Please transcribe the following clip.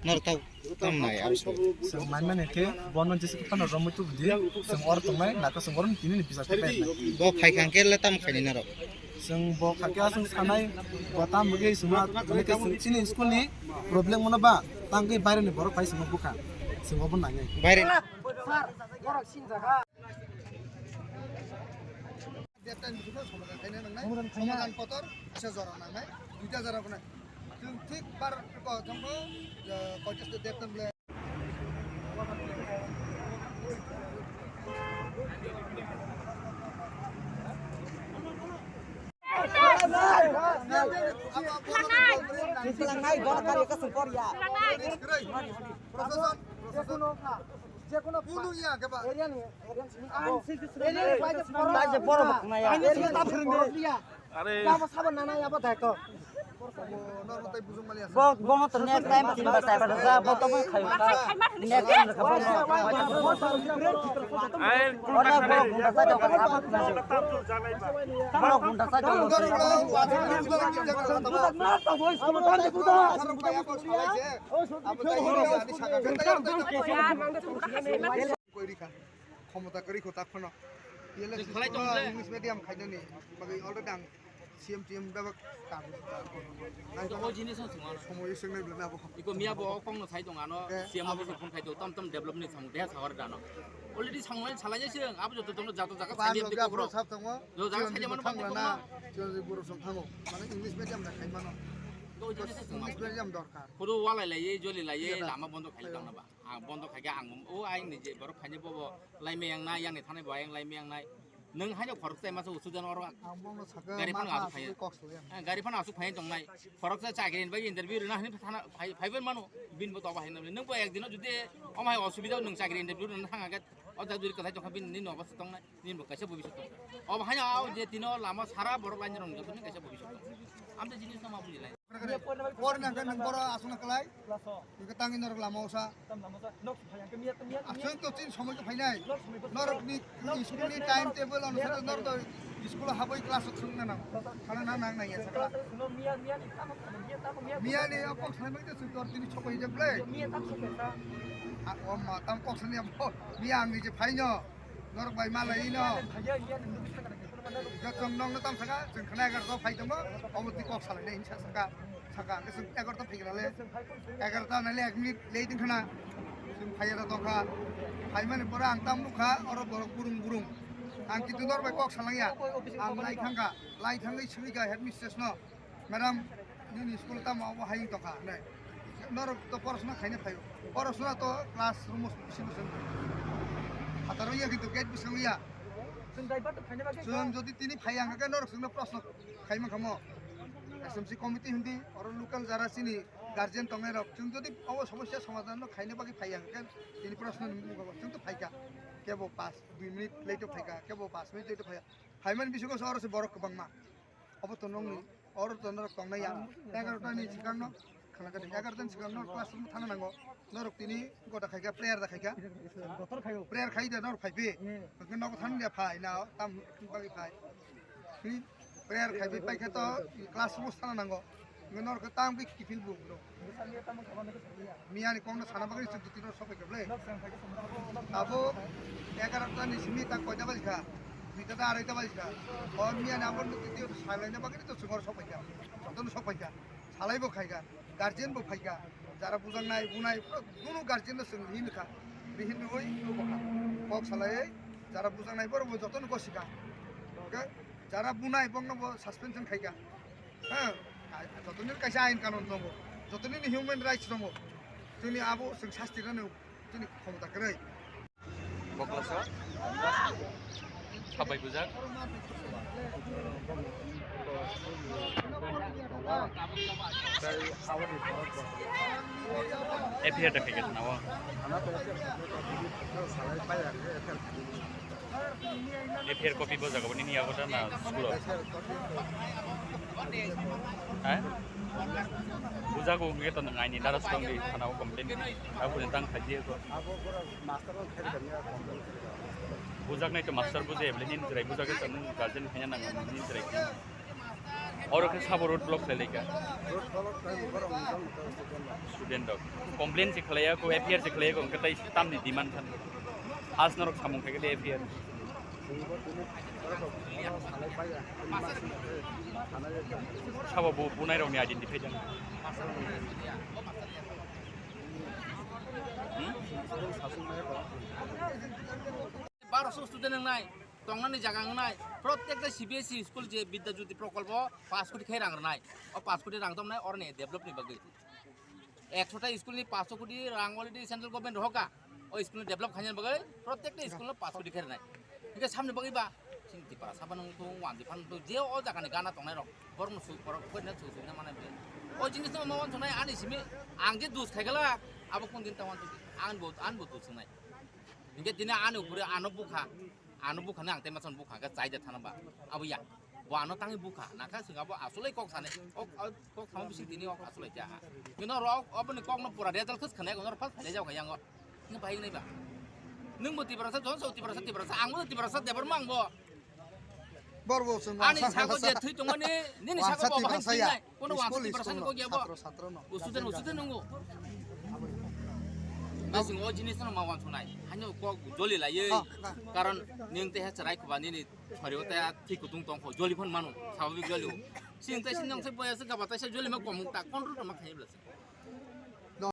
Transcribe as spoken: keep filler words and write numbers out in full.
Norok tau tam nai aro se. Chwng naimani khe bono jesa phano romwi tubudi, chwng oro tongnai, naka chwng oro tini ni bijak khe painai. Bo khai kha khe le tam khaini norok? Chwng bo kha khe aswk sanai, bo tam bwgwi chwngma, hwnwi khe chwng chini school ni problem mono ba, tangwi baire ni borok phai chwngma bukha, chwng obo nangnai. Baire. Somadan kotor, kisa jora nangnai, duita jora wngnai. Chwng thik bar ko thangbo, eh, koitas to detan ble. Proshashan, proshashan. Area ni, area ni. Area ni baje borok. Baje borok. Area ni baje borok. Are. Abo sabo nana abo daito. Bo, bono to next time tin bar, char bar ja, bo to bo khayo. Next time le khayo. Ai, ora bo gunda sa jok kha. Bo gunda sa jok. Koirikha, khomota kwrwi kho tak phano. P L S Chwng khlai tong le. English medium khainani bagwi already ang C M T M bebak kabu. Ito o jinis ang swngo. Somoy swngnai bwlai nabo. Iko miya bo o kongno sai tong ano, Ke, C M abo office phone khai to, tom tom develop ni samung deha sawar dano. Already sanglai salai jai seng, abo joto tongno jato jaga Ba sai loge jai aphuru kok. Sab tongo. Jo jaga Chwng sai jai mano thangla bang na. Chwng borok song thango. Mane English medium na khai mano. To o jinis ang swngo. English medium dorkar. Photo walai lai, joli lai, Iya da. Lama bondo khai Iya. Tong na ba. Ang bondo khaikhe ang o aini je borok khaini bobo laimai yang nai, yang ni thanai bo ayang laimai yang nai. Nwng haino khoroksa masa usudan oro Ang bono sakha gari phano ma asuk phaiya. Asuk kok suya. Eh, gari phano asuk phaiya tongnai. Khoroksa chakri ni bagwi interview rwna hwnwi thana phai, phaibai mano. Bini bo toba haino. Nwng bo ek dino jodi omo hai osubida nwng chakri interview rwna thang age, o jak jodi kwthai tongkha bini ni nogo se tongnai. Nini bo kaisa bobiswt tong. Obo haino o je tino lama sara borok lainai rok joto ni kaisa bobiswt tong. Amte jinis no ma bujilai. Por nang kan nang boro aswk na kalai. Hingke tangwi norok lama usa. Tam lama usa. Nok phai ang ke miya, miya, miya. Aswk to chin somoi to phainai. Nok somoi to Norok ni, nok ni school ni time table ano sara norok to school haboi class o thwng na nang. Khana na nang nang ya sakla. Miya, miya ni tamo, miya tamo, miya. Miya ni apok sanai bai to sung tor tini sopai je ble. Miya tam sopai sa. A, o ma tam kok sani amo. Miya ang ni je phaino. Norok bai malai no. Miya, miya ni nuk sa kana ke. Jotong nong no tam saka, chwng khana egarota phai tongo, omo twi kok salai nai hinsa saka, saka, hwnkhe chwng egarota phai gana le, egarota nai le ek minute late wngkha na, chwng phai ya da tongkha, phai mani pore ang tam nukha, oro borok burung burung, ang kintu norok bai kok salangya, ang lai thangkha, lai thangwi swikha headmistress no. Madam, nini school tamo abo hai wng tongkha, hinwi. Norok to porosona khaina phaio. Porosona to class room o bisingo se wng tong. Phataro ya kintu gate bwskango ya. Chwng driver to khaina bagwi Chwng jodi tini phai ang khe norok chwngno proshno khai mankha mo. S M C committee hindi, oro local jara chini guardian tongnai rok. Chwng jodi obo somosya somadhan no khaina bagwi phai ang khe tini proshno ni mukha chwng to phaikha. Kebo pas dui minute late o phaikha, kebo pas minute late o phaikha. Phaimani bisingo se oro se borok kwbangma. Obo to nongni, oro to norok tongnai ya. Egarota ni swkang no, khana kati egarota ni swkang no classroom thana nango. Norok tini gota khaika, prayer da khaika. Prayer khai da norok phai phi. Hwnkhe nogo thang ya phai na, tam bagwi phai. Tini prayer khai phi paikha to classroom thana nango. Hwnkhe norok tam khe kiphil bu bro. Miya ni kok no sana bagwi chwng twi twi no sok paikha ble. Abo egarota ni simi ta koita bajikha? Duita ta araita bajikha. O miya ni abo no twi twi salai na bagwi to chwng oro sok paikha. Joto no sok paikha. Salai bo khaikha. Guardian bo phaikha. Jara bujaknai, bunai, pura dunu guardian no chwng rihin kha. Rihin rwi kok salai jara bujaknai borok bo joto no gosikha. Hwnkhe jara bunai bokno bo suspension khaikha. Ha, jotoni kaisa ain kanun tongo, jotoni ni human rights tongo, chwngni abo chwng sasti rwno chwngni khomota kwrwi. Boklasa sabai bujak. F I R da khaikha na o. F I R copy bo jaga bo nini yago da na school o? Ha? Bujago wngkhe to nwng aini dara swkang di thana o complain. Abo ni tang khaidi ko. Bujaknai to master bujai bole nini chwrai bujagwi tong nini guardian khaina nango nini chwrai. Oro khe sabo road block khlai laikha. Road block khlai bo borok wngkha wngkha student rok. Student rok. Complain se khlaiya ko, F I R se khlaiya ko, hwnkhe tai tamni demand khan. Has norok samung khaikhe de F I R. Chwngbo tini borok rok salai paiya. Tini masing khe thanai rok. Sabo bo bunai rokni identify dang. Hmm? Borok sasung nai rok. Baro song student wngnai, tongnani jaga wngnai, protekta C B S E school je Vidya Jyoti Prokolpo paanch koti khe rang rwnai. O paanch koti rang tomnai oroni develop ni bagwi. Ekshota school ni paanch koti rang already central government rohoka. O school ni develop khaina bagwi protekta school no paanch koti khe rwnai. Hingke samni bagwi ba sing Tiprasa phano wngthung, wanji phano wngthung, je o jaga ni gana tongnai rok, borok no sui, borok koi na sui, sui na manai bwle. O jinis no ma wansuknai ani simi, ang je dus khaikhala, abo kun din ta wansuk, ang bo, ang bo dus wngnai. Hingke tini ani upore ano bukha, ano bukha ni ang tei masa bukha, hingke chai de thana ba, abo ya. Bo ano tangwi bukha, nakha swng abo asulai kok sani, o, o kok sama bising tini o asulai jaha. Kino rok, oboni kok no pura result khas khana, kono rok phal phale jaga yango. Nung bai nai ba. Nung bo Tiprasa, Johnson Tiprasa, Tiprasa, ang bo Tiprasa, Debbarma ang bo. Borbo chwng Ani wansa sago je thangsa. Thwi tongmani, nini sago Wansa bo bahai Tiprasa ya. Thwinai. Kono wansa School, Tiprasa school ni no, kok ya bo. Satro, satro no. Usudan, usudan nungo. Ngasing o jinis no ma wansunai. Hanyo kok joli lai. Ha, ha. Karon ning te ha chwrai kuba nini chwrai o te thik kutung tong kho. Joli phon manu. Sababik joli o. Sing te sin nang se boya se gaba te se joli ma komung ta control ma khai bla se.